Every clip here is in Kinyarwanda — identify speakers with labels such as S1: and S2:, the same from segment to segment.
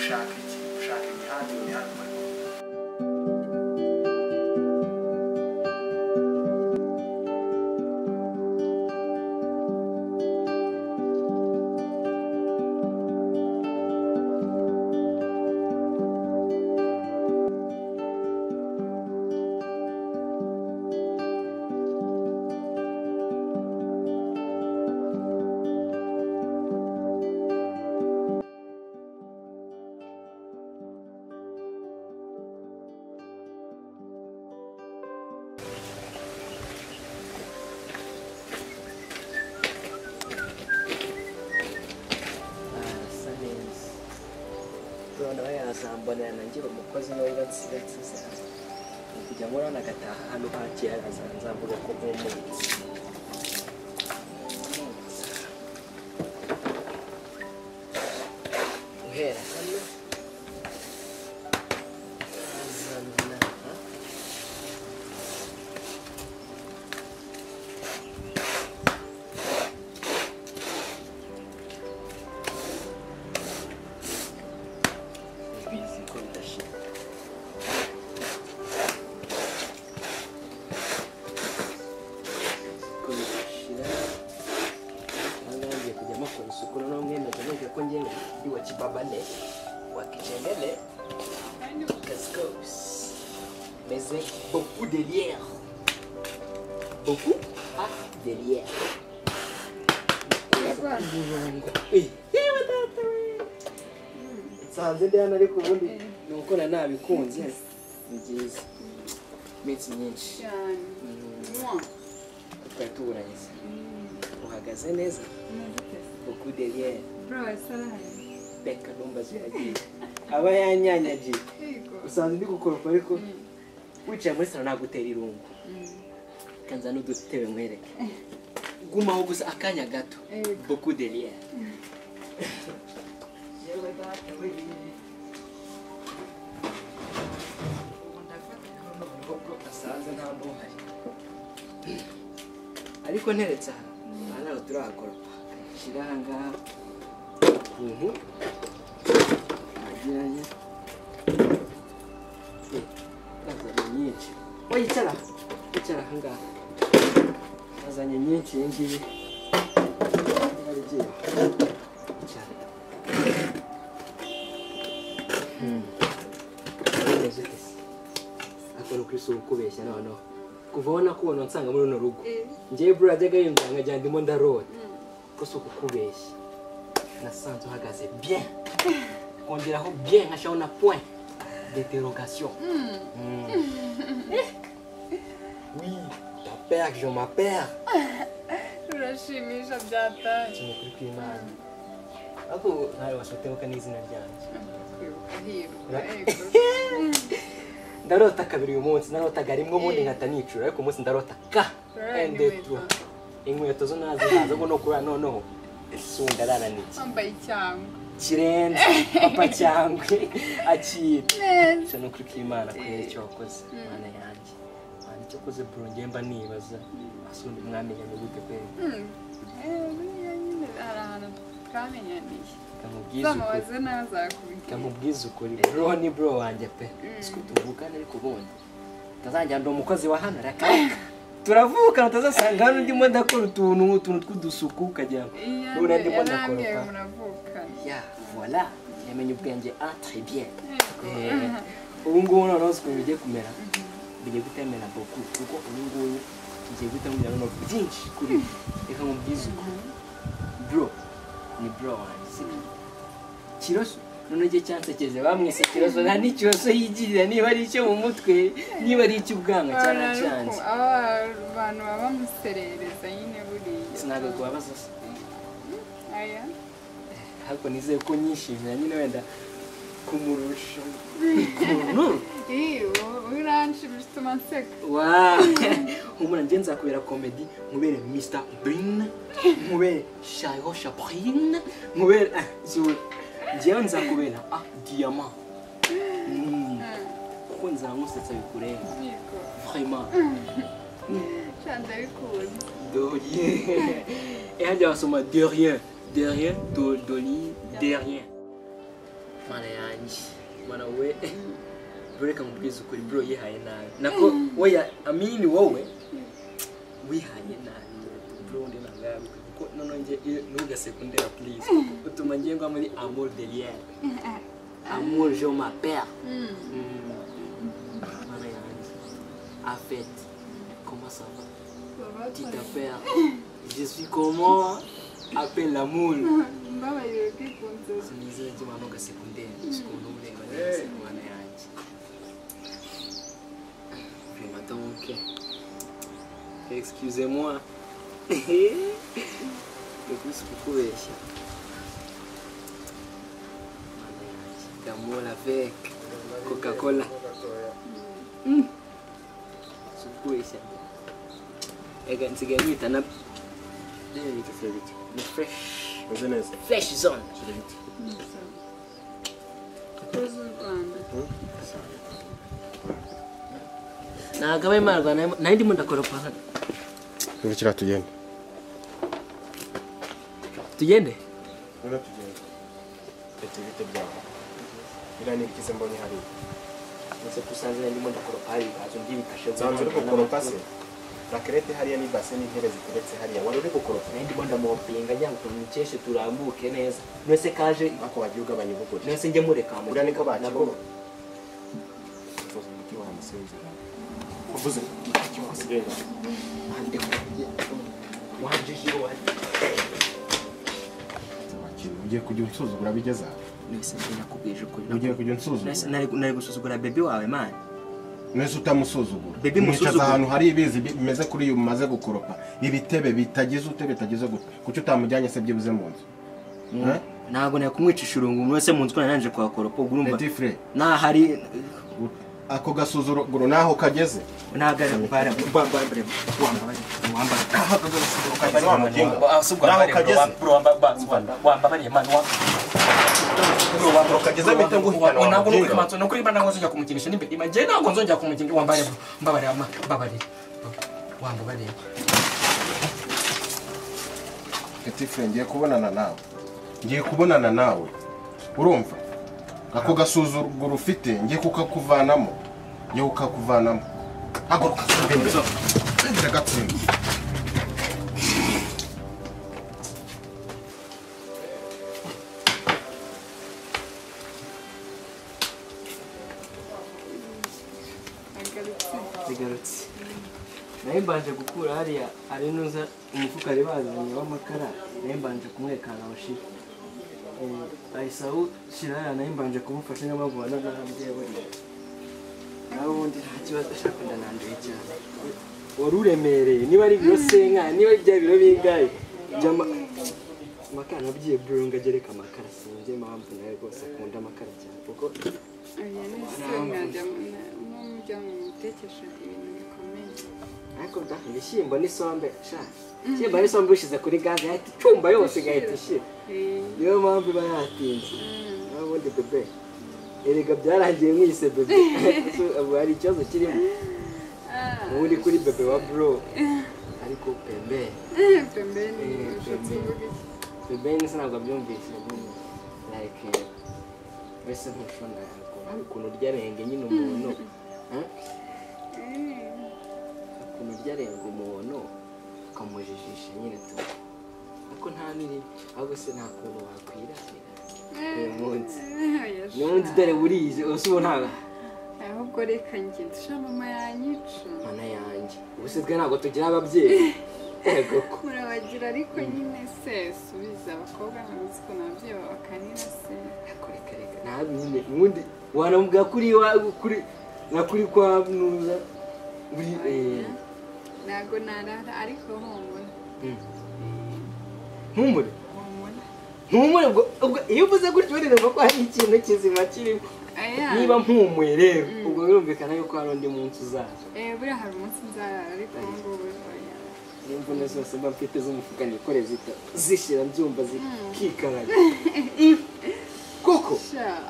S1: Ushaka iki? Ushaka imihanda, iyo mihanda barimo.
S2: Azambonera nanjye umukozi nawe nsize nsize kujya murana agataha hano hakera azanzavuga ko mpumutse. Guhera hano azana beaucoup de lierre. Beaucoup de lierre. Nsanze ndi hano ariko ubundi ni uko nabikunze. Ni byiza. Iminsi myinshi. Twari tuburanye. Uhagaze neza. Beaucoup de lierre. Reka numva ziragiye. Aba yanyanyagiye. Usanze ndi gukoropa ariko wicaye muri salo nagutera irungu. Kanza n'udutebe nkwereke. Gumaho gusa akanya gato. Beaucoup de lierre. Yewe data we. Ubu ndafata ubwo asanze nta mbuhari. Ariko nteretse aha. Aha ntabwo turahakoropa. Shyira aha ngaha. Ukuntu agiranye. Azanye nyinshi. Oya icara. Icara aha ngaha. Azanye nyinshi iyi ngiyi. Icara. Akora kuri si ukubeshya noneho. Kuva aho nakubona nsanga muri runo rugo. Njyewe bro yajyaga yumva nkajya ndimo ndarota. Ko si ukukubeshya. Nasanze uhagaze bien. Kongeraho bien nkashyiraho na point d'interrogation. Oui, ta père que je m'appelle.
S3: Urashimisha byataye.
S2: Kimwe kuri kw'Imana. Ariko ntawe washotebuka n'izina ryanjye. Ndarota kabiri uyu munsi, narotaga rimwe ubundi nkata nicura, ariko umunsi ndarota ka. Un, deux, trois. Inkweto zo nazihaza ngo no kurara noneho. Sunda arananitse.
S3: Wambaye icyangwe.
S2: Kirenze papa cyangwe akira. Neza. No kuri kw'Imana kwera icyo wakoze Mana yanjye. Mana icyo wakoze bro njye mba nibaza asundi mwamenya ni gute kwera.
S3: Buriya nyine hari ahantu twamenyaniye.
S2: Kamubwiza ukuri bro ni bro wanjye pe. Siko tuvukana ariko ubundi utazanjya ndi umukozi wa hano reka. Turavukana utazasanga hano ndimo ndakora utuntu tw'udusuku ukagira ngo ubu ndimo ndakoropa. Ya, voilà. Yamenye ubwenge ah très bien. Ubu ngubu noneho ukuntu bigiye kumera. Bigiye gutemera beaucoup kuko ubu ngubu ngiye gutamira noneho byinshi kuri reka nkubwize uko. Bro ni bro wanjye sibyo? Kiroso none igihe cyansekeje bamwise Kiroso nta n'ikiroso yigirira niba ari icyo mu mutwe niba ari icy'ubwanwa cyarancanze.
S3: Abantu baba bamuserereza nyine buriya.
S2: Sinaga kubabaza se.
S3: Aya.
S2: Ariko nizeye ko nyishimira nyine wenda kumurusha ukuntu.
S3: Uranshimisha utuma nseka.
S2: Wow. Humura njye nzakubera comedy nkubere Mr Bean nkubere Charles Chaplin nkubere njyewe nzakubera diamant. Kuko nzamusetsa bikurenze. Vraiment.
S3: Ndabikunda.
S2: De rien. Et hajya wasoma de rien. De rien, de, de, de rien. Mana yanjye, mana we. Bro reka nkubwize ukuri bro yihaye nabi. Nako oya amini wowe wihaye nabi. Bro ndi ntabwo yabikwiye kuko noneho njye ntugasekundera please. Utuma ngiye ngwa muri amour derrière. Amour je m'appelle. Mana yanjye. En fait, comment ça va? Tu t'appelles. Je suis comment? Appelle l'amour.
S3: Mbabarira kwikunze.
S2: Sinizera njye mwana ugasekundera. Ukuntu ureba neza mwana yanjye. Vraiment donc. Excusez-moi. Ndikusi kukubeshya. Mwana yanjye. D'amour avec Coca-Cola. Sikubeshya. Ega nsigaye mwita na ni fresh. Fresh zone. Ntabwo abaye Imana Rwanda nari ndimo ndakoropa hano.
S1: Nkurikira tugende.
S2: Tugende?
S1: Ngwino tugende. Bite bite byawe. Biriya ni ibiki se mbonye hariya?
S2: Nse kusanze nari ndimo ndakoropa hariya ibihaza by'ibikashe.
S1: Nsanze uri gukoropa se? Rakerete hariya ni base n'intebe ziteretse hariya. Wari uri gukoropa?
S2: Nari ndimo ndamopinga ngira ngo tumukeshe turambuke neza. Mwese kaje
S1: ako wagiye ugabanya ubugoryi.
S2: Mwese njye mureka mu.
S1: Uriya niko bakigura. Uvuze umuti wa musinzira. Uvuze umuti wa musinzira.
S2: Ande wajije wari.
S1: Ugiye kujya unsuzugura bigeze aha.
S2: Mwese nakubwije ukuri.
S1: Ugiye kujya unsuzugura.
S2: Nari gusuzugura baby wawe man.
S1: Mwese utamusuzugura.
S2: Baby musuzugura.
S1: Ahantu hari ibizi bimeze kuri uyu mumaze gukoropa. Ibitebe bitagize ute bitagize gute. Kuki utamujyanye se byibuze mu nzu?
S2: Ntabwo nakumwicisha urungu mwese mu nzu ko naranje kuhakoropa ubwo urumva.
S1: Petit frère.
S2: Na hari
S1: ako gasuzuguro naho kageze. Petit frère ngiye kubonana nawe. Ngiye kubonana nawe. Urumva? Ako gasuzuguro ufite ngiye kukakuvanamo. Ngiye kukakuvanamo. Haguruka ndagatsinda.
S2: Zigarutse. Naye mbanje gukura hariya ari nuza umufuka ari bazanye w'amakara, naye mbanje kumwerekana abashira. Ayisawu shira naye mbanje kumufasha niyo mpamvu banagambye buriya. Nawe ubundi nta kibazo ashaka ndananduye cyane. Wari uremereye niba ari ibiro senka niba ari bya biro bingahe byama amakara nabyiye bro ngagereka amakara sinzi impamvu nawe rwose akunda amakara cyane kuko ariko da ibishyimbo n'isombe sha ishyimbo n'isombe ushize kuri gaze yahita icumba yose igahita ishira niyo mpamvu iba yatinze. Nawe ubundi bebe erega byarangiye mwise bebe hari ikibazo kirimo ubundi kuri bebe wa bro ariko pembe
S3: pembe ni ushatse kuvuga iki?
S2: Bebe ni ntabwo abyumvise like wese ntushona hari ukuntu urya renge nyine umuntu ukuntu urya renge umuntu ukamujijisha nyine tu ariko nta niri ahubwo se nta kuntu wakwirahira uyu munsi n'ubundi dore burije ubu ntabwo
S3: ahubwo reka njye ndusha mama yanyica
S2: mana yanjye ubu se twe ntabwo tugira ababyeyi yego ko
S3: murabagira ariko nyine se subiza abakobwa ntabizi ukuntu ababyeyi babakanira se
S2: reka reka ntabwo nyine ubundi wanamubwira kuri kuri na kuri kwa nuza buri
S3: ntabwo narara ariko humura
S2: ntumure ntumure ubwo iyo uvuze gutyo urumva ko hari ikintu kizima kirimo niba mpumuye rero ubwo birumvikana yuko hari undi munsi uzaza
S3: buriya hari umunsi nzarara ariko ubu ngubu
S2: n'imvune zose mba mfite z'umufuka nikore zita zishira mbyumva zikikaraga koko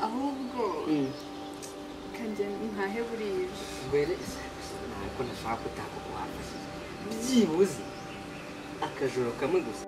S3: ahubwo kanjye ntahe burije
S2: mbere ntabwo nashaka kutaka kuhafashije byibuze akajoro kamwe gusa.